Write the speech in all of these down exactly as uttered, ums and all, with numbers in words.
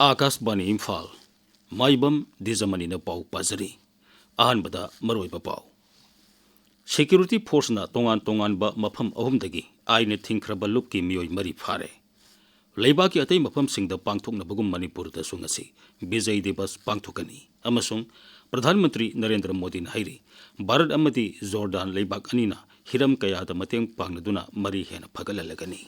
ꯑꯥꯀꯥꯁꯕꯥꯅꯤ ꯏꯝꯐꯥꯜ, ꯃꯥꯏꯕꯝ ꯗꯤꯖꯃꯅꯤꯅ ꯄꯥꯎ ꯄꯥꯖꯔꯤ꯫ ꯑꯍꯥꯟꯕꯗ ꯃꯔꯨꯑꯣꯏꯕ ꯄꯥꯎ꯫ ꯁꯦꯀ꯭ꯌꯨꯔꯤꯇꯤ ꯐꯣꯔꯁꯅ ꯇꯣꯉꯥꯟ ꯇꯣꯉꯥꯟꯕ ꯃꯐꯝ ꯑꯍꯨꯝꯗꯒꯤ ꯑꯥꯏꯟꯅ ꯊꯤꯡꯈ꯭ꯔꯕ ꯂꯨꯞꯀꯤ ꯃꯤꯑꯣꯏ ꯃꯔꯤ ꯐꯥꯔꯦ꯫ ꯂꯩꯕꯥꯛꯀꯤ ꯑꯇꯩ ꯃꯐꯝꯁꯤꯡꯗ ꯄꯥꯡꯊꯣꯛꯅꯕꯒꯨꯝ ꯃꯅꯤꯄꯨꯔꯗꯁꯨ ꯉꯁꯤ ꯕꯤꯖꯩ ꯗꯤꯕꯁ ꯄꯥꯡꯊꯣꯛꯀꯅꯤ ꯑꯃꯁꯨꯡ ꯄ꯭ꯔꯙꯥꯟ ꯃꯟꯇ꯭ꯔꯤ ꯅꯔꯦꯟꯗ꯭ꯔ ꯃꯣꯗꯤꯅ ꯍꯥꯏꯔꯤ, ꯚꯥꯔꯠ ꯑꯃꯗꯤ ꯖꯣꯔꯗꯥꯟ ꯂꯩꯕꯥꯛ ꯑꯅꯤꯅ ꯍꯤꯔꯝ ꯀꯌꯥꯗ ꯃꯇꯦꯡ ꯄꯥꯡꯅꯗꯨꯅ ꯃꯔꯤ ꯍꯦꯟꯅ ꯐꯒꯠꯍꯜꯂꯒꯅꯤ꯫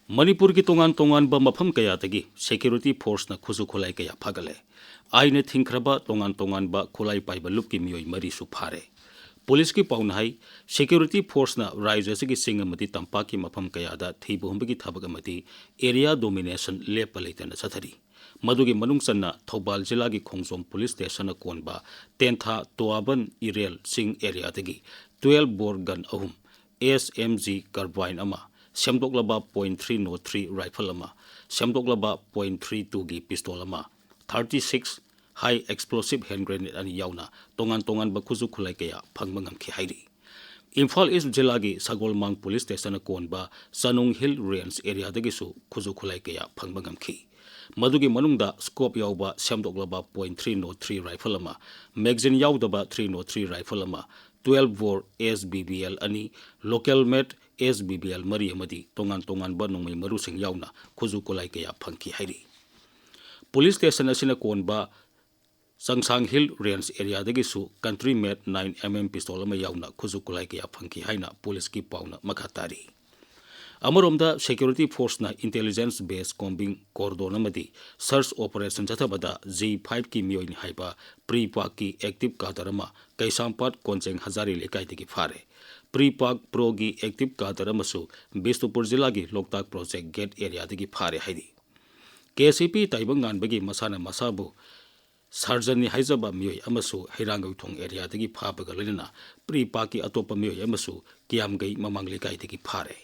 ꯃꯅꯤꯄꯨꯔꯒꯤ ꯇꯣꯉꯥꯟ ꯇꯣꯉꯥꯟꯕ ꯃꯐꯝ ꯀꯌꯥꯗꯒꯤ ꯁꯦꯀ꯭ꯌꯨꯔꯤꯇꯤ ꯐꯣꯔꯁꯅ ꯈꯨꯠꯁꯨ ꯈꯨꯠꯂꯥꯏ ꯀꯌꯥ ꯐꯥꯒꯠꯂꯦ꯫ ꯑꯥꯏꯟꯅ ꯊꯤꯡꯈ꯭ꯔꯕ ꯇꯣꯉꯥꯟ ꯇꯣꯉꯥꯟꯕ ꯈꯨꯠꯂꯥꯏ ꯄꯥꯏꯕ ꯂꯨꯞꯀꯤ ꯃꯤꯑꯣꯏ ꯃꯔꯤꯁꯨ ꯐꯥꯔꯦ꯫ ꯄꯨꯂꯤꯁꯀꯤ ꯄꯥꯎꯅ ꯍꯥꯏ, ꯁꯦꯀ꯭ꯌꯨꯔꯤꯇꯤ ꯐꯣꯔꯁꯅ ꯔꯥꯖ꯭ꯌ ꯑꯁꯤꯒꯤ ꯆꯤꯡ ꯑꯃꯗꯤ ꯇꯝꯄꯥꯛꯀꯤ ꯃꯐꯝ ꯀꯌꯥꯗ ꯊꯤꯕ ꯍꯨꯝꯕꯒꯤ ꯊꯕꯛ ꯑꯃꯗꯤ ꯑꯦꯔꯤꯌꯥ ꯗꯣꯃꯤꯅꯦꯁꯟ ꯂꯦꯞꯄ ꯂꯩꯇꯅ ꯆꯠꯊꯔꯤ꯫ ꯃꯗꯨꯒꯤ ꯃꯅꯨꯡ ꯆꯟꯅ ꯊꯧꯕꯥꯜ ꯖꯤꯂꯥꯒꯤ ꯈꯣꯡꯖꯣꯝ ꯄꯨꯂꯤꯁ ꯁ꯭ꯇꯦꯁꯟꯅ ꯀꯣꯟꯕ ꯇꯦꯟꯊꯥ ꯇꯣꯋꯥꯕꯟ ꯏꯔꯦꯜ ꯆꯤꯡ ꯑꯦꯔꯤꯌꯥꯗꯒꯤ ꯇꯨꯋꯦꯜꯐ ꯕꯣꯔ ꯒꯟ ꯑꯍꯨꯝ, ꯑꯦꯁ ꯑꯦꯝ ꯖꯤ ꯀꯥꯔꯕꯥꯏꯟ ꯑꯃ, ꯁꯦꯝꯗꯣꯛꯂꯕ point three nought three rifle ꯑꯃ, ꯁꯦꯝꯗꯣꯛꯂꯕ ꯄꯣꯏꯟ ꯊ꯭ꯔꯤ ꯇꯨꯒꯤ ꯄꯤꯁꯇꯣꯜ ꯑꯃ, thirty six high explosive hand grenade ꯑꯅꯤ ꯌꯥꯎꯅ ꯇꯣꯉꯥꯟ ꯇꯣꯉꯥꯟꯕ ꯈꯨꯠꯁꯨ ꯈꯨꯠꯂꯥꯏ ꯀꯌꯥ ꯐꯪꯕ ꯉꯝꯈꯤ ꯍꯥꯏꯔꯤ꯫ ꯏꯝꯐꯥꯜ ꯏꯁ꯭ꯠ ꯖꯤꯂꯥꯒꯤ ꯁꯒꯣꯜꯃꯥꯡ ꯄꯨꯂꯤꯁ ꯁ꯭ꯇꯦꯁꯟꯅ ꯀꯣꯟꯕ ꯆꯅꯨꯡ ꯍꯤꯜ ꯔꯦꯟꯖ ꯑꯦꯔꯤꯌꯥꯗꯒꯤꯁꯨ ꯈꯨꯠꯁꯨ ꯈꯨꯠꯂꯥꯏ ꯀꯌꯥ ꯐꯪꯕ ꯉꯝꯈꯤ꯫ ꯃꯗꯨꯒꯤ ꯃꯅꯨꯡꯗ ꯁ꯭ꯀꯣꯞ ꯌꯥꯎꯕ ꯁꯦꯝꯗꯣꯛꯂꯕ point three nought three rifle ꯑꯃ, ꯃꯦꯒꯖꯤꯟ ꯌꯥꯎꯗꯕ ꯊ꯭ꯔꯤ ꯅꯣꯠ ꯊ꯭ꯔꯤ ꯔꯥꯏꯐꯜ ꯑꯃ, twelve bore S B B L ꯑꯅꯤ, local made S B B L ꯃꯔꯤ ꯑꯃꯗꯤ ꯇꯣꯉꯥꯟ ꯇꯣꯉꯥꯟꯕ ꯅꯣꯡꯃꯩ ꯃꯔꯨꯁꯤꯡ ꯌꯥꯎꯅ ꯈꯨꯠꯁꯨ ꯈꯨꯠꯂꯥꯏ ꯀꯌꯥ ꯐꯪꯈꯤ ꯍꯥꯏꯔꯤ꯫ ꯄꯨꯂꯤꯁ ꯁ꯭ꯇꯦꯁꯟ ꯑꯁꯤꯅ ꯀꯣꯟꯕ ꯆꯪꯁꯥꯡ ꯍꯤꯜ ꯔꯦꯟꯖ ꯑꯦꯔꯤꯌꯥꯗꯒꯤꯁꯨ ꯀꯟꯇ꯭ꯔꯤ ꯃꯦꯗ ꯅꯥꯏꯟ ꯑꯦꯝ ꯑꯦꯝ ꯄꯤꯁꯇꯣꯜ ꯑꯃ ꯌꯥꯎꯅ ꯈꯨꯠꯁꯨ ꯈꯨꯠꯂꯥꯏ ꯀꯌꯥ ꯐꯪꯈꯤ ꯍꯥꯏꯅ ꯄꯨꯂꯤꯁꯀꯤ ꯄꯥꯎꯅ ꯃꯈꯥ ꯇꯥꯔꯤ꯫ ꯑꯃꯔꯣꯝꯗ, ꯁꯦꯀ꯭ꯌꯨꯔꯤꯇꯤ ꯐꯣꯔꯁꯅ ꯏꯟꯇꯦꯂꯤꯖꯦꯟꯁ ꯕꯦꯁ ꯀꯣꯝꯕꯤꯡ, ꯀꯣꯔꯗꯣꯟ ꯑꯃꯗꯤ ꯁꯔꯆ ꯑꯣꯄꯔꯦꯁꯟ ꯆꯠꯊꯕꯗ ꯖꯤ ꯐꯥꯏꯚꯀꯤ ꯃꯤꯑꯣꯏꯅꯤ ꯍꯥꯏꯕ ꯄ꯭ꯔꯤ ꯄꯥꯛꯀꯤ ꯑꯦꯛꯇꯤꯚ ꯀꯥꯗꯔ ꯑꯃ ꯀꯩꯁꯥꯝꯄꯥꯠ ꯀꯣꯟꯖꯦꯡ ꯍꯖꯥꯔꯤ ꯂꯩꯀꯥꯏꯗꯒꯤ ꯐꯥꯔꯦ꯫ ꯄ꯭ꯔꯤ ꯄꯥꯛ ꯄ꯭ꯔꯣꯒꯤ ꯑꯦꯛꯇꯤꯚ ꯀꯥꯗꯔ ꯑꯃꯁꯨ ꯕꯤꯁꯅꯨꯄꯨꯔ ꯖꯤꯂꯥꯒꯤ ꯂꯣꯛꯇꯥꯛ ꯄ꯭ꯔꯣꯖꯦꯛ ꯒꯦꯠ ꯑꯦꯔꯤꯌꯥꯗꯒꯤ ꯐꯥꯔꯦ ꯍꯥꯏꯔꯤ꯫ ꯀꯦ ꯁꯤ ꯄꯤ ꯇꯥꯏꯕꯪ ꯉꯥꯟꯕꯒꯤ ꯃꯁꯥꯅ ꯃꯁꯥꯕꯨ ꯁꯥꯔꯖꯟꯅꯤ ꯍꯥꯏꯖꯕ ꯃꯤꯑꯣꯏ ꯑꯃꯁꯨ ꯍꯩꯔꯥꯡꯒꯣꯏꯊꯣꯡ ꯑꯦꯔꯤꯌꯥꯗꯒꯤ ꯐꯥꯕꯒ ꯂꯣꯏꯅꯅ ꯄ꯭ꯔꯤ ꯄꯥꯛꯀꯤ ꯑꯇꯣꯞꯄ ꯃꯤꯑꯣꯏ ꯑꯃꯁꯨ ꯀꯤꯌꯥꯝꯒꯩ ꯃꯃꯥꯡ ꯂꯩꯀꯥꯏꯗꯒꯤ ꯐꯥꯔꯦ꯫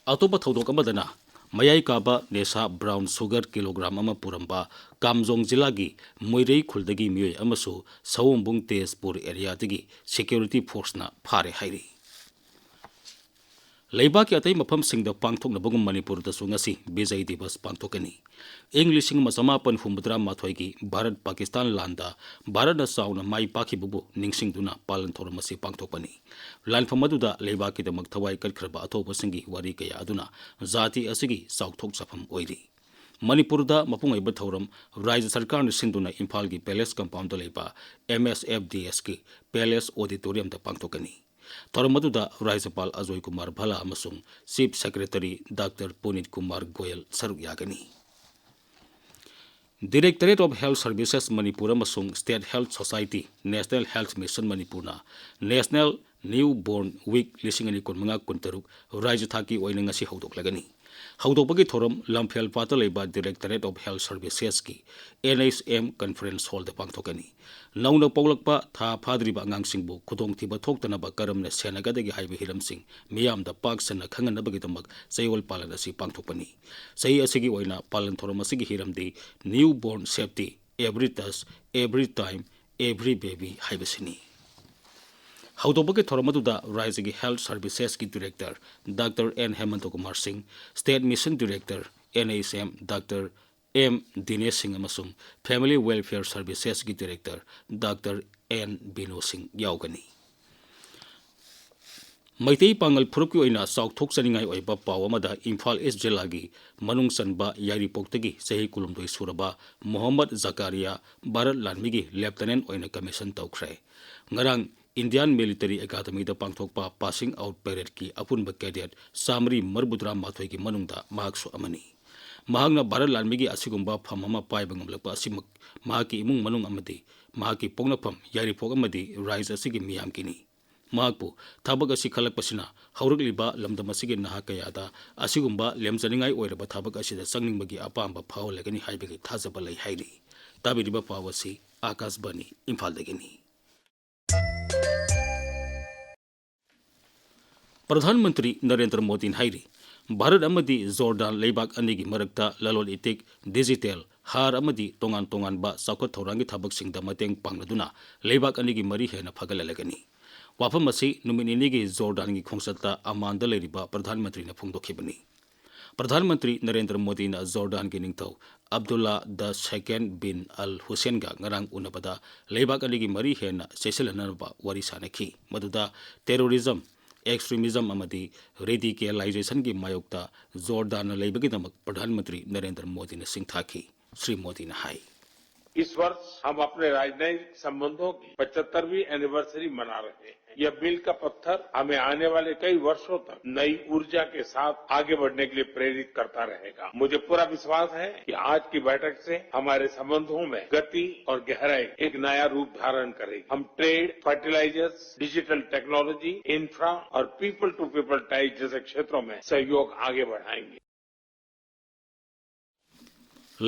ꯑꯇꯣꯞꯄ ꯊꯧꯗꯣꯛ ꯑꯃꯗꯅ, ꯃꯌꯥꯏ ꯀꯥꯕ ꯅꯦꯁꯥ brown sugar kilogram ꯑꯃ ꯄꯨꯔꯝꯕ ꯀꯥꯝꯖꯣꯡ ꯖꯤꯂꯥꯒꯤ ꯃꯣꯏꯔꯩ ꯈꯨꯜꯗꯒꯤ ꯃꯤꯑꯣꯏ ꯑꯃꯁꯨ ꯁꯑꯣꯝꯕꯨꯡ ꯇꯦꯖꯄꯨꯔ areaꯗꯒꯤ security forceꯅ ꯐꯥꯔꯦ ꯍꯥꯏꯔꯤ꯫ ꯂꯩꯕꯥꯛꯀꯤ ꯑꯇꯩ ꯃꯐꯝꯁꯤꯡꯗ ꯄꯥꯡꯊꯣꯛꯅꯕꯒꯨꯝ ꯃꯅꯤꯄꯨꯔꯗꯁꯨ ꯉꯁꯤ ꯕꯤꯖꯩ ꯗꯤꯕꯁ ꯄꯥꯡꯊꯣꯛꯀꯅꯤ꯫ ꯏꯪ ꯂꯤꯁꯤꯡ ꯑꯃ ꯆꯃꯥꯄꯟ ꯍꯨꯝꯐꯨꯇꯔꯥ ꯃꯥꯊꯣꯏꯒꯤ ꯚꯥꯔꯠ ꯄꯥꯀꯤꯁꯇꯥꯟ ꯂꯥꯟꯗ ꯚꯥꯔꯠꯅ ꯆꯥꯎꯅ ꯃꯥꯏ ꯄꯥꯛꯈꯤꯕꯕꯨ ꯅꯤꯡꯁꯤꯡꯗꯨꯅ ꯄꯥꯂꯟ ꯊꯧꯔꯝ ꯑꯁꯤ ꯄꯥꯡꯊꯣꯛꯄꯅꯤ꯫ ꯂꯥꯟꯐꯝ ꯑꯗꯨꯗ ꯂꯩꯕꯥꯛꯀꯤꯗꯃꯛ ꯊꯋꯥꯏ ꯀꯠꯈ꯭ꯔꯕ ꯑꯊꯧꯕꯁꯤꯡꯒꯤ ꯋꯥꯔꯤ ꯀꯌꯥ ꯑꯗꯨꯅ ꯖꯥꯇꯤ ꯑꯁꯤꯒꯤ ꯆꯥꯎꯊꯣꯛꯆꯐꯝ ꯑꯣꯏꯔꯤ꯫ ꯃꯅꯤꯄꯨꯔꯗ ꯃꯄꯨꯡ ꯑꯣꯏꯕ ꯊꯧꯔꯝ ꯔꯥꯖ꯭ꯌ ꯁꯔꯀꯥꯔꯅ ꯁꯤꯟꯗꯨꯅ ꯏꯝꯐꯥꯜꯒꯤ Palace compoundꯗ ꯂꯩꯕ M S F D Sꯀꯤ Palace Auditoriumꯗ ꯄꯥꯡꯊꯣꯛꯀꯅꯤ꯫ ꯊꯧꯔꯝ ꯑꯗꯨꯗ ꯔꯥꯖ꯭ꯌꯄꯥꯜ ꯑꯖꯣꯏ ꯀꯨꯃꯥꯔ ꯚꯜꯂꯥ ꯑꯃꯁꯨꯡ Chief Secretary Doctor ꯄꯨꯅꯤꯠ Kumar Goyal ꯁꯔꯨꯛ ꯌꯥꯒꯅꯤ꯫ Directorate of Health Services Manipur ꯑꯃꯁꯨꯡ State Health Society, National Health Mission ꯃꯅꯤꯄꯨꯔꯅ National Newborn Week ꯂꯤꯁꯤꯡ ꯑꯅꯤ ꯀꯨꯟꯃꯉꯥ ꯀꯨꯟꯇꯔꯨꯛ ꯔꯥꯖ꯭ꯌ ꯊꯥꯛꯀꯤ ꯑꯣꯏꯅ ꯉꯁꯤ ꯍꯧꯗꯣꯛꯂꯒꯅꯤ꯫ ꯍꯧꯗꯣꯛꯄꯒꯤ ꯊꯧꯔꯝ ꯂꯝꯐꯦꯜ ꯄꯥꯠꯇ ꯂꯩꯕ Directorate of Health Servicesꯀꯤ N H M Conference Hallꯗ ꯄꯥꯡꯊꯣꯛꯀꯅꯤ꯫ ꯅꯧꯅ ꯄꯣꯛꯂꯛꯄ ꯊꯥ ꯐꯥꯗ꯭ꯔꯤꯕ ꯑꯉꯥꯡꯁꯤꯡꯕꯨ ꯈꯨꯗꯣꯡꯊꯤꯕ ꯊꯣꯛꯇꯅꯕ ꯀꯔꯝꯅ ꯁꯦꯟꯅꯒꯗꯒꯦ ꯍꯥꯏꯕ ꯍꯤꯔꯝꯁꯤꯡ ꯃꯤꯌꯥꯝꯗ ꯄꯥꯛ ꯁꯟꯅ ꯈꯪꯍꯟꯅꯕꯒꯤꯗꯃꯛ ꯆꯌꯣꯜ ꯄꯥꯂꯟ ꯑꯁꯤ ꯄꯥꯡꯊꯣꯛꯄꯅꯤ꯫ ꯆꯍꯤ ꯑꯁꯤꯒꯤ ꯑꯣꯏꯅ ꯄꯥꯂꯟ ꯊꯧꯔꯝ ꯑꯁꯤꯒꯤ ꯍꯤꯔꯝꯗꯤ Newborn Safety, Every Touch, Every Time, Every Baby ꯍꯥꯏꯕꯁꯤꯅꯤ꯫ ꯍꯧꯗꯣꯛꯄꯒꯤ ꯊꯧꯔꯝ ꯑꯗꯨꯗ ꯔꯥꯖ꯭ꯌꯒꯤ Health Servicesꯀꯤ Director Doctor N ꯍꯦꯃꯟꯇ Kumar ꯁꯤꯡ, State Mission Director N H M Doctor M ꯗꯤꯅꯦꯁ ꯁꯤꯡ ꯑꯃꯁꯨꯡ Family Welfare Servicesꯀꯤ Director Doctor N ꯕꯤꯅꯣ ꯁꯤꯡ ꯌꯥꯎꯒꯅꯤ꯫ ꯃꯩꯇꯩ ꯄꯥꯉꯜ ꯐꯨꯔꯨꯞꯀꯤ ꯑꯣꯏꯅ ꯆꯥꯎꯊꯣꯛꯆꯅꯤꯡꯉꯥꯏ ꯑꯣꯏꯕ ꯄꯥꯎ ꯑꯃꯗ ꯏꯝꯐꯥꯜ ꯏꯁ ꯖꯤꯂꯥꯒꯤ ꯃꯅꯨꯡ ꯆꯟꯕ ꯌꯥꯏꯔꯤꯄꯣꯛꯇꯒꯤ ꯆꯍꯤ ꯀꯨꯟꯍꯨꯝꯗꯣꯏ ꯁꯨꯔꯕ ꯃꯣꯍꯝꯃꯗ ꯖꯀꯥꯔꯤꯌꯥ ꯚꯥꯔꯠ ꯂꯥꯟꯃꯤꯒꯤ Lieutenant ꯑꯣꯏꯅ commission ꯇꯧꯈ꯭ꯔꯦ꯫ ꯉꯔꯥꯡ Indian Military Academyꯗ ꯄꯥꯡꯊꯣꯛꯄ passing out paradeꯀꯤ ꯑꯄꯨꯟꯕ cadet ꯆꯥꯃꯔꯤ ꯃꯔꯤꯐꯨꯇꯔꯥ ꯃꯥꯊꯣꯏꯒꯤ ꯃꯅꯨꯡꯗ ꯃꯍꯥꯛꯁꯨ ꯑꯃꯅꯤ꯫ ꯃꯍꯥꯛꯅ ꯚꯥꯔꯠ ꯂꯥꯟꯃꯤꯒꯤ ꯑꯁꯤꯒꯨꯝꯕ ꯐꯝ ꯑꯃ ꯄꯥꯏꯕ ꯉꯝꯂꯛꯄ ꯑꯁꯤꯃꯛ ꯃꯍꯥꯛꯀꯤ ꯏꯃꯨꯡ ꯃꯅꯨꯡ ꯑꯃꯗꯤ ꯃꯍꯥꯛꯀꯤ ꯄꯣꯛꯅꯐꯝ ꯌꯥꯏꯔꯤꯄꯣꯛ ꯑꯃꯗꯤ ꯔꯥꯏꯖ ꯑꯁꯤꯒꯤ ꯃꯤꯌꯥꯝꯒꯤꯅꯤ꯫ ꯃꯍꯥꯛꯄꯨ ꯊꯕꯛ ꯑꯁꯤ ꯈꯜꯂꯛꯄꯁꯤꯅ ꯍꯧꯔꯛꯂꯤꯕ ꯂꯝꯗꯝ ꯑꯁꯤꯒꯤ ꯅꯍꯥ ꯀꯌꯥꯗ ꯑꯁꯤꯒꯨꯝꯕ ꯂꯦꯝꯖꯅꯤꯡꯉꯥꯏ ꯑꯣꯏꯔꯕ ꯊꯕꯛ ꯑꯁꯤꯗ ꯆꯪꯅꯤꯡꯕꯒꯤ ꯑꯄꯥꯝꯕ ꯐꯥꯎꯍꯜꯂꯒꯅꯤ ꯍꯥꯏꯕꯒꯤ ꯊꯥꯖꯕ ꯂꯩ ꯍꯥꯏꯔꯤ꯫ ꯇꯥꯕꯤꯔꯤꯕ ꯄꯥꯎ ꯑꯁꯤ ꯑꯥꯀꯥꯁꯕꯥꯅꯤ ꯏꯝꯐꯥꯜꯗꯒꯤꯅꯤ꯫ ꯄ꯭ꯔꯙꯥꯟ ꯃꯟꯇ꯭ꯔꯤ ꯅꯔꯦꯟꯗ꯭ꯔ ꯃꯣꯗꯤꯅ ꯍꯥꯏꯔꯤ, ꯚꯥꯔꯠ ꯑꯃꯗꯤ ꯖꯣꯔꯗꯥꯟ ꯂꯩꯕꯥꯛ ꯑꯅꯤꯒꯤ ꯃꯔꯛꯇ ꯂꯂꯣꯟ ꯏꯇꯤꯛ, ꯗꯤꯖꯤꯇꯦꯜ, ꯍꯥꯔ ꯑꯃꯗꯤ ꯇꯣꯉꯥꯟ ꯇꯣꯉꯥꯟꯕ ꯆꯥꯎꯈꯠ ꯊꯧꯔꯥꯡꯒꯤ ꯊꯕꯛꯁꯤꯡꯗ ꯃꯇꯦꯡ ꯄꯥꯡꯅꯗꯨꯅ ꯂꯩꯕꯥꯛ ꯑꯅꯤꯒꯤ ꯃꯔꯤ ꯍꯦꯟꯅ ꯐꯒꯠꯍꯜꯂꯒꯅꯤ꯫ ꯋꯥꯐꯝ ꯑꯁꯤ ꯅꯨꯃꯤꯠ ꯅꯤꯅꯤꯒꯤ ꯖꯣꯔꯗꯥꯟꯒꯤ ꯈꯣꯡꯆꯠꯇ ꯑꯃꯥꯟꯗ ꯂꯩꯔꯤꯕ ꯄ꯭ꯔꯙꯥꯟ ꯃꯟꯇ꯭ꯔꯤꯅ ꯐꯣꯡꯗꯣꯛꯈꯤꯕꯅꯤ꯫ ꯄ꯭ꯔꯙꯥꯟ ꯃꯟꯇ꯭ꯔꯤ ꯅꯔꯦꯟꯗ꯭ꯔ ꯃꯣꯗꯤꯅ ꯖꯣꯔꯗꯥꯟꯒꯤ ꯅꯤꯡꯊꯧ ꯑꯕꯗꯨꯜꯂꯥ ꯗ ꯁꯦꯀꯦꯟ ꯕꯤꯟ ꯑꯜ ꯍꯨꯁꯦꯟꯒ ꯉꯔꯥꯡ ꯎꯅꯕꯗ ꯂꯩꯕꯥꯛ ꯑꯅꯤꯒꯤ ꯃꯔꯤ ꯍꯦꯟꯅ ꯆꯦꯠꯁꯤꯜꯍꯟꯅꯕ ꯋꯥꯔꯤ ꯁꯥꯅꯈꯤ, ꯃꯗꯨꯗ ꯇꯦꯔꯣꯔꯤꯖꯝ, ꯑꯦꯛꯁꯇ꯭ꯔꯤꯃꯤꯖꯝ ꯑꯃꯗꯤ ꯔꯦꯗꯤꯀꯦꯂꯥꯏꯖꯦꯁꯟꯒꯤ ꯃꯥꯌꯣꯛꯇ ꯖꯣꯔꯗꯥꯟꯅ ꯂꯩꯕꯒꯤꯗꯃꯛ ꯄ꯭ꯔꯙꯥꯟ ꯃꯟꯇ꯭ꯔꯤ ꯅꯔꯦꯟꯗ꯭ꯔ ꯃꯣꯗꯤꯅ ꯁꯤꯡꯊꯥꯈꯤ꯫ ꯁ꯭ꯔꯤ ꯃꯣꯗꯤꯅ ꯍꯥꯏ, इस वर्ष हम अपने राजनयिक संबंधों की पचहत्तरवीं एनिवर्सरी मना रहे हैं। यह मील का पत्थर हमें आने वाले कई वर्षों तक नई ऊर्जा के साथ आगे बढ़ने के लिए प्रेरित करता रहेगा। मुझे पूरा विश्वास है कि आज की बैठक से हमारे संबंधों में गति और गहराई एक नया रूप धारण करेगी। हम trade, fertilisers, digital technology, infra और पीपल टू पीपल टाइज जैसे क्षेत्रों में सहयोग आगे बढ़ाएंगे।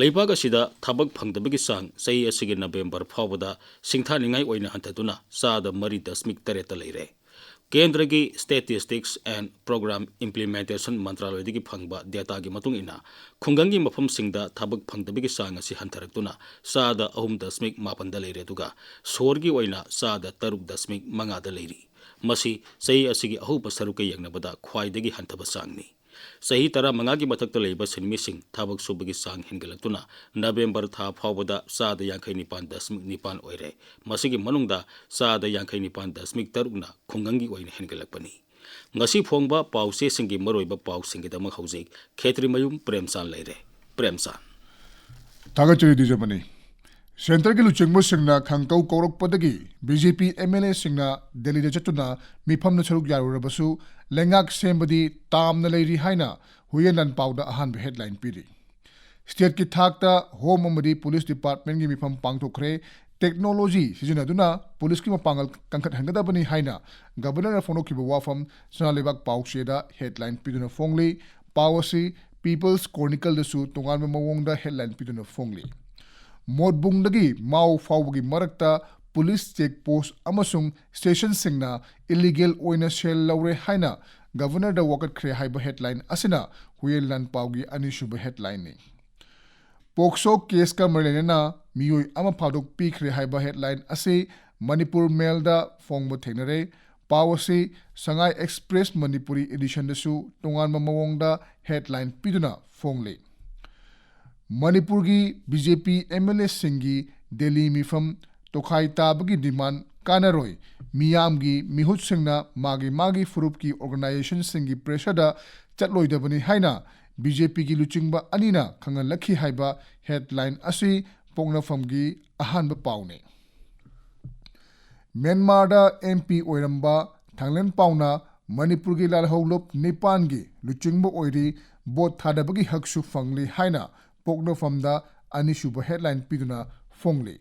ꯂꯩꯕꯥꯛ ꯑꯁꯤꯗ ꯊꯕꯛ ꯐꯪꯗꯕꯒꯤ ꯆꯥꯡ ꯆꯍꯤ ꯑꯁꯤꯒꯤ ꯅꯕꯦꯝꯕꯔ ꯐꯥꯎꯕꯗ ꯁꯤꯡꯊꯥꯅꯤꯡꯉꯥꯏ ꯑꯣꯏꯅ ꯍꯟꯊꯗꯨꯅ ꯆꯥꯗ ꯃꯔꯤ ꯗꯁꯃꯤꯛ ꯇꯔꯦꯠꯇ ꯂꯩꯔꯦ꯫ ꯀꯦꯟꯗ꯭ꯔꯒꯤ Statistics and Program Implementation ꯃꯟꯇ꯭ꯔꯥꯂꯣꯏꯗꯒꯤ ꯐꯪꯕ ꯗꯦꯇꯥꯒꯤ ꯃꯇꯨꯡ ꯏꯟꯅ, ꯈꯨꯡꯒꯪꯒꯤ ꯃꯐꯝꯁꯤꯡꯗ ꯊꯕꯛ ꯐꯪꯗꯕꯒꯤ ꯆꯥꯡ ꯑꯁꯤ ꯍꯟꯊꯔꯛꯇꯨꯅ ꯆꯥꯗ ꯑꯍꯨꯝ ꯗꯁꯃꯤꯛ ꯃꯥꯄꯟꯗ ꯂꯩꯔꯦ, ꯑꯗꯨꯒ ꯁꯣꯍꯣꯔꯒꯤ ꯑꯣꯏꯅ ꯆꯥꯗ ꯇꯔꯨꯛ ꯗꯁꯃꯤꯛ ꯃꯉꯥꯗ ꯂꯩꯔꯤ꯫ ꯃꯁꯤ ꯆꯍꯤ ꯑꯁꯤꯒꯤ ꯑꯍꯧꯕ ꯁꯔꯨꯛꯀ ꯌꯦꯡꯅꯕꯗ ꯈ꯭ꯋꯥꯏꯗꯒꯤ ꯍꯟꯊꯕ ꯆꯥꯡꯅꯤ꯫ ꯆꯍꯤ ꯇꯔꯥꯃꯉꯥꯒꯤ ꯃꯊꯛꯇ ꯂꯩꯕ ꯁꯤꯟꯃꯤꯁꯤꯡ ꯊꯕꯛ ꯁꯨꯕꯒꯤ ꯆꯥꯡ ꯍꯦꯟꯒꯠꯂꯛꯇꯨꯅ ꯅꯕꯦꯝꯕꯔ ꯊꯥ ꯐꯥꯎꯕꯗ ꯆꯥꯗ ꯌꯥꯡꯈꯩ ꯅꯤꯄꯥꯟ ꯗꯁꯃꯤꯛ ꯅꯤꯄꯥꯟ ꯑꯣꯏꯔꯦ꯫ ꯃꯁꯤꯒꯤ ꯃꯅꯨꯡꯗ ꯆꯥꯗ ꯌꯥꯡꯈꯩ ꯅꯤꯄꯥꯟ ꯗꯁꯃꯤꯛ ꯇꯔꯨꯛꯅ ꯈꯨꯡꯒꯪꯒꯤ ꯑꯣꯏꯅ ꯍꯦꯟꯒꯠꯂꯛꯄꯅꯤ꯫ ꯉꯁꯤ ꯐꯣꯡꯕ ꯄꯥꯎꯆꯦꯁꯤꯡꯒꯤ ꯃꯔꯨꯑꯣꯏꯕ ꯄꯥꯎꯁꯤꯡꯒꯤꯗꯃꯛ ꯍꯧꯖꯤꯛ ꯈꯦꯇ꯭ꯔꯤꯃꯌꯨꯝ ꯄ꯭ꯔꯦꯝꯆꯥꯟ ꯂꯩꯔꯦ꯫ ꯄ꯭ꯔꯦꯝꯆꯥꯟ꯫ ꯊꯥꯒꯠꯆꯔꯤ ꯗꯤꯖꯃꯅꯤ꯫ ꯁꯦꯟꯇꯔꯒꯤ ꯂꯨꯆꯤꯡꯕꯁꯤꯡꯅ ꯈꯪꯀꯧ ꯀꯧꯔꯛꯄꯗꯒꯤ B J P M L ꯑꯦꯁꯤꯡꯅ ꯗꯦꯜꯂꯤꯗ ꯆꯠꯇꯨꯅ ꯃꯤꯐꯝꯗ ꯁꯔꯨꯛ ꯌꯥꯔꯨꯔꯕꯁꯨ ꯂꯩꯉꯥꯛ ꯁꯦꯝꯕꯗꯤ ꯇꯥꯝꯅ ꯂꯩꯔꯤ ꯍꯥꯏꯅ ꯍꯨꯌꯦꯟ ꯂꯥꯟꯄꯥꯎꯗ ꯑꯍꯥꯟꯕ ꯍꯦꯗꯂꯥꯏꯟ ꯄꯤꯔꯤ꯫ ꯁ꯭ꯇꯦꯠꯀꯤ ꯊꯥꯛꯇ ꯍꯣꯝ ꯑꯃꯗꯤ ꯄꯨꯂꯤꯁ ꯗꯤꯄꯥꯔꯠꯃꯦꯟꯒꯤ ꯃꯤꯐꯝ ꯄꯥꯡꯊꯣꯛꯈ꯭ꯔꯦ꯫ ꯇꯦꯛꯅꯣꯂꯣꯖꯤ ꯁꯤꯖꯤꯟꯅꯗꯨꯅ ꯄꯨꯂꯤꯁꯀꯤ ꯃꯄꯥꯡꯒꯜ ꯀꯟꯈꯠꯍꯟꯒꯗꯕꯅꯤ ꯍꯥꯏꯅ ꯒꯕꯔꯅꯔꯅ ꯐꯣꯡꯗꯣꯛꯈꯤꯕ ꯋꯥꯐꯝ ꯁꯅꯥ ꯂꯩꯕꯥꯛ ꯄꯥꯎꯆꯦꯗ ꯍꯦꯗꯂꯥꯏꯟ ꯄꯤꯗꯨꯅ ꯐꯣꯡꯂꯤ꯫ ꯄꯥꯎ ꯑꯁꯤ ꯄꯤꯄꯜꯁ ꯀ꯭ꯔꯣꯅꯤꯀꯜꯗꯁꯨ ꯇꯣꯉꯥꯟꯕ ꯃꯑꯣꯡꯗ ꯍꯦꯗꯂꯥꯏꯟ ꯄꯤꯗꯨꯅ ꯐꯣꯡꯂꯤ꯫ ꯃꯣꯠꯕꯨꯡꯗꯒꯤ ꯃꯥꯎ ꯐꯥꯎꯕꯒꯤ ꯃꯔꯛꯇ ꯄꯨꯂꯤꯁ ꯆꯦꯛ ꯄꯣꯁ ꯑꯃꯁꯨꯡ ꯁ꯭ꯇꯦꯁꯟꯁꯤꯡꯅ ꯏꯂꯤꯒꯦꯜ ꯑꯣꯏꯅ ꯁꯦꯜ ꯂꯧꯔꯦ ꯍꯥꯏꯅ ꯒꯕꯔꯅꯔꯗ ꯋꯥꯀꯠꯈ꯭ꯔꯦ ꯍꯥꯏꯕ ꯍꯦꯗꯂꯥꯏꯟ ꯑꯁꯤꯅ ꯍꯨꯌꯦꯟ ꯂꯥꯟꯄꯥꯎꯒꯤ ꯑꯅꯤꯁꯨꯕ ꯍꯦꯗꯂꯥꯏꯟꯅꯤ꯫ ꯄꯣꯛꯁꯣ ꯀꯦꯁꯀ ꯃꯔꯤ ꯂꯩꯅꯅ ꯃꯤꯑꯣꯏ ꯑꯃ ꯐꯥꯗꯣꯛꯄꯤꯈ꯭ꯔꯦ ꯍꯥꯏꯕ ꯍꯦꯗꯂꯥꯏꯟ ꯑꯁꯤ ꯃꯅꯤꯄꯨꯔ ꯃꯦꯜꯗ ꯐꯣꯡꯕ ꯊꯦꯡꯅꯔꯦ꯫ ꯄꯥꯎ ꯑꯁꯤ ꯁꯉꯥꯏ ꯑꯦꯛꯁꯄ꯭ꯔꯦꯁ ꯃꯅꯤꯄꯨꯔꯤ ꯏꯗꯤꯁꯟꯗꯁꯨ ꯇꯣꯉꯥꯟꯕ ꯃꯑꯣꯡꯗ ꯍꯦꯗꯂꯥꯏꯟ ꯄꯤꯗꯨꯅ ꯐꯣꯡꯂꯤ꯫ ꯃꯅꯤꯄꯨꯔꯒꯤ B J P M L ꯑꯦꯁꯤꯡꯒꯤ ꯗꯦꯜꯂꯤ ꯃꯤꯐꯝ ꯇꯣꯈꯥꯏ ꯇꯥꯕꯒꯤ ꯗꯤꯃꯥꯟ ꯀꯥꯟꯅꯔꯣꯏ, ꯃꯤꯌꯥꯝꯒꯤ ꯃꯤꯍꯨꯠꯁꯤꯡꯅ ꯃꯥꯒꯤ ꯃꯥꯒꯤ ꯐꯨꯔꯨꯞꯀꯤ ꯑꯣꯔꯒꯅꯥꯏꯖꯦꯁꯟꯁꯤꯡꯒꯤ ꯄ꯭ꯔꯦꯁꯔꯗ ꯆꯠꯂꯣꯏꯗꯕꯅꯤ ꯍꯥꯏꯅ ꯕꯤ ꯖꯦ ꯄꯤꯒꯤ ꯂꯨꯆꯤꯡꯕ ꯑꯅꯤꯅ ꯈꯪꯍꯜꯂꯛꯈꯤ ꯍꯥꯏꯕ ꯍꯦꯗꯂꯥꯏꯟ ꯑꯁꯤ ꯄꯣꯛꯅꯐꯝꯒꯤ ꯑꯍꯥꯟꯕ ꯄꯥꯎꯅꯤ꯫ ꯃ꯭ꯌꯥꯟꯃꯥꯔꯗ ꯑꯦꯝ ꯄꯤ ꯑꯣꯏꯔꯝꯕ ꯊꯥꯡꯂꯦꯟ ꯄꯥꯎꯅ ꯃꯅꯤꯄꯨꯔꯒꯤ ꯂꯥꯜꯍꯧꯂꯨꯞ ꯅꯤꯄꯥꯟꯒꯤ ꯂꯨꯆꯤꯡꯕ ꯑꯣꯏꯔꯤ, ꯚꯣꯠ ꯊꯥꯗꯕꯒꯤ ꯍꯛꯁꯨ ꯐꯪꯂꯤ ꯍꯥꯏꯅ ꯄꯣꯛꯅꯐꯝꯗ ꯑꯅꯤꯁꯨꯕ ꯍꯦꯗꯂꯥꯏꯟ ꯄꯤꯗꯨꯅ ꯐꯣꯡꯂꯤ꯫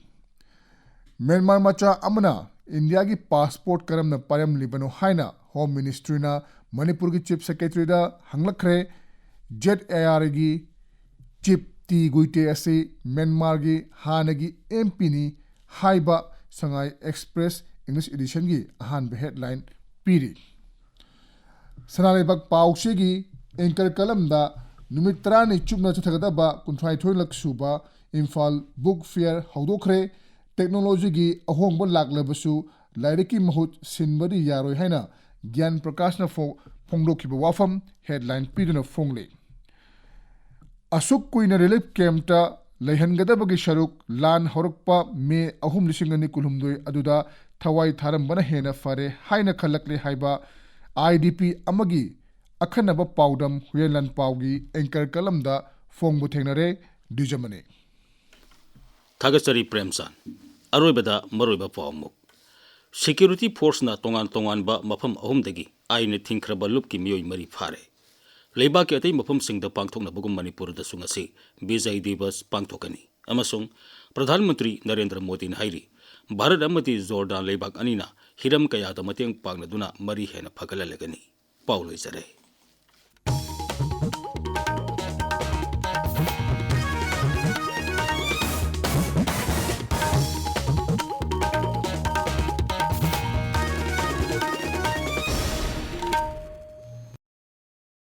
ꯃ꯭ꯌꯥꯟꯃꯥꯔ ꯃꯆꯥ ꯑꯃꯅ ꯏꯟꯗꯤꯌꯥꯒꯤ ꯄꯥꯁꯄꯣꯔꯠ ꯀꯔꯝꯅ ꯄꯥꯏꯔꯝꯂꯤꯕꯅꯣ ꯍꯥꯏꯅ ꯍꯣꯝ ꯃꯤꯅꯤꯁꯇ꯭ꯔꯤꯅ ꯃꯅꯤꯄꯨꯔꯒꯤ ꯆꯤꯐ ꯁꯦꯀ꯭ꯔꯦꯇꯔꯤꯗ ꯍꯪꯂꯛꯈ꯭ꯔꯦ꯫ ꯖꯦꯗ ꯑꯦ ꯑꯥꯔꯒꯤ ꯆꯤꯐ ꯇꯤ ꯒꯨꯏꯇꯦ ꯑꯁꯤ ꯃ꯭ꯌꯥꯟꯃꯥꯔꯒꯤ ꯍꯥꯟꯅꯒꯤ ꯑꯦꯝ ꯄꯤꯅꯤ ꯍꯥꯏꯕ ꯁꯉꯥꯏ ꯑꯦꯛꯁꯄ꯭ꯔꯦꯁ ꯏꯪꯂꯤꯁ ꯏꯗꯤꯁꯟꯒꯤ ꯑꯍꯥꯟꯕ ꯍꯦꯗꯂꯥꯏꯟ ꯄꯤꯔꯤ꯫ ꯁꯅꯥ ꯂꯩꯕꯥꯛ ꯄꯥꯎꯆꯦꯒꯤ ꯑꯦꯡꯀꯔ ꯀꯂꯝꯗ ꯅꯨꯃꯤꯠ ꯇꯔꯥꯅꯤ ꯆꯨꯞꯅ ꯆꯠꯊꯒꯗꯕ ꯀꯨꯟꯊ꯭ꯔꯥꯅꯤꯊꯣꯏꯂꯛ ꯁꯨꯕ ꯏꯝꯐꯥꯜ ꯕꯨꯛ ꯐꯤꯌꯔ ꯍꯧꯗꯣꯛꯈ꯭ꯔꯦ꯫ ꯇꯦꯛꯅꯣꯂꯣꯖꯤꯒꯤ ꯑꯍꯣꯡꯕ ꯂꯥꯛꯂꯕꯁꯨ ꯂꯥꯏꯔꯤꯛꯀꯤ ꯃꯍꯨꯠ ꯁꯤꯟꯕꯗꯤ ꯌꯥꯔꯣꯏ ꯍꯥꯏꯅ ꯒ꯭ꯌꯥꯟ ꯄ꯭ꯔꯀꯥꯁꯅ ꯐꯣ-, ꯐꯣꯡꯗꯣꯛꯈꯤꯕ ꯋꯥꯐꯝ ꯍꯦꯗꯂꯥꯏꯟ ꯄꯤꯗꯨꯅ ꯐꯣꯡꯂꯤ꯫ ꯑꯁꯨꯛ ꯀꯨꯏꯅ ꯔꯤꯂꯤꯐ ꯀꯦꯝꯞꯇ ꯂꯩꯍꯟꯒꯗꯕꯒꯤ ꯁꯔꯨꯛ ꯂꯥꯟ ꯍꯧꯔꯛꯄ ꯃꯦ ꯑꯍꯨꯝ, ꯂꯤꯁꯤꯡ ꯑꯅꯤ ꯀꯨꯟꯍꯨꯝꯗꯣꯏ ꯑꯗꯨꯗ ꯊꯋꯥꯏ ꯊꯥꯔꯝꯕꯅ ꯍꯦꯟꯅ ꯐꯔꯦ ꯍꯥꯏꯅ ꯈꯜꯂꯛꯂꯦ ꯍꯥꯏꯕ ꯑꯥꯏ ꯗꯤ ꯄꯤ ꯑꯃꯒꯤ ꯑꯈꯟꯅꯕ ꯄꯥꯎꯗꯝ ꯍꯨꯌꯦꯟ ꯂꯥꯟꯄꯥꯎꯒꯤ ꯑꯦꯡꯀꯔ ꯀꯂꯝꯗ ꯐꯣꯡꯕ ꯊꯦꯡꯅꯔꯦ꯫ ꯗꯤꯖꯃꯅꯤ꯫ ꯊꯥꯒꯠꯆꯔꯤ ꯄ꯭ꯔꯦꯝꯆꯥꯟ꯫ ꯑꯔꯣꯏꯕꯗ ꯃꯔꯨꯑꯣꯏꯕ ꯄꯥꯎ ꯑꯃꯨꯛ꯫ ꯁꯦꯀ꯭ꯌꯨꯔꯤꯇꯤ ꯐꯣꯔꯁꯅ ꯇꯣꯉꯥꯟ ꯇꯣꯉꯥꯟꯕ ꯃꯐꯝ ꯑꯍꯨꯝꯗꯒꯤ ꯑꯥꯏꯟꯅ ꯊꯤꯡꯈ꯭ꯔꯕ ꯂꯨꯞꯀꯤ ꯃꯤꯑꯣꯏ ꯃꯔꯤ ꯐꯥꯔꯦ꯫ ꯂꯩꯕꯥꯛꯀꯤ ꯑꯇꯩ ꯃꯐꯝꯁꯤꯡꯗ ꯄꯥꯡꯊꯣꯛꯅꯕꯒꯨꯝ ꯃꯅꯤꯄꯨꯔꯗꯁꯨ ꯉꯁꯤ ꯕꯤꯖꯌ ꯗꯤꯕꯁ ꯄꯥꯡꯊꯣꯛꯀꯅꯤ ꯑꯃꯁꯨꯡ ꯄ꯭ꯔꯙꯥꯟ ꯃꯟꯇ꯭ꯔꯤ ꯅꯔꯦꯟꯗ꯭ꯔ ꯃꯣꯗꯤꯅ ꯍꯥꯏꯔꯤ, ꯚꯥꯔꯠ ꯑꯃꯗꯤ ꯖꯣꯔꯗꯥꯟ ꯂꯩꯕꯥꯛ ꯑꯅꯤꯅ ꯍꯤꯔꯝ ꯀꯌꯥꯗ ꯃꯇꯦꯡ ꯄꯥꯡꯅꯗꯨꯅ ꯃꯔꯤ ꯍꯦꯟꯅ ꯐꯒꯠꯍꯜꯂꯒꯅꯤ꯫ ꯄꯥꯎ ꯂꯣꯏꯖꯔꯦ꯫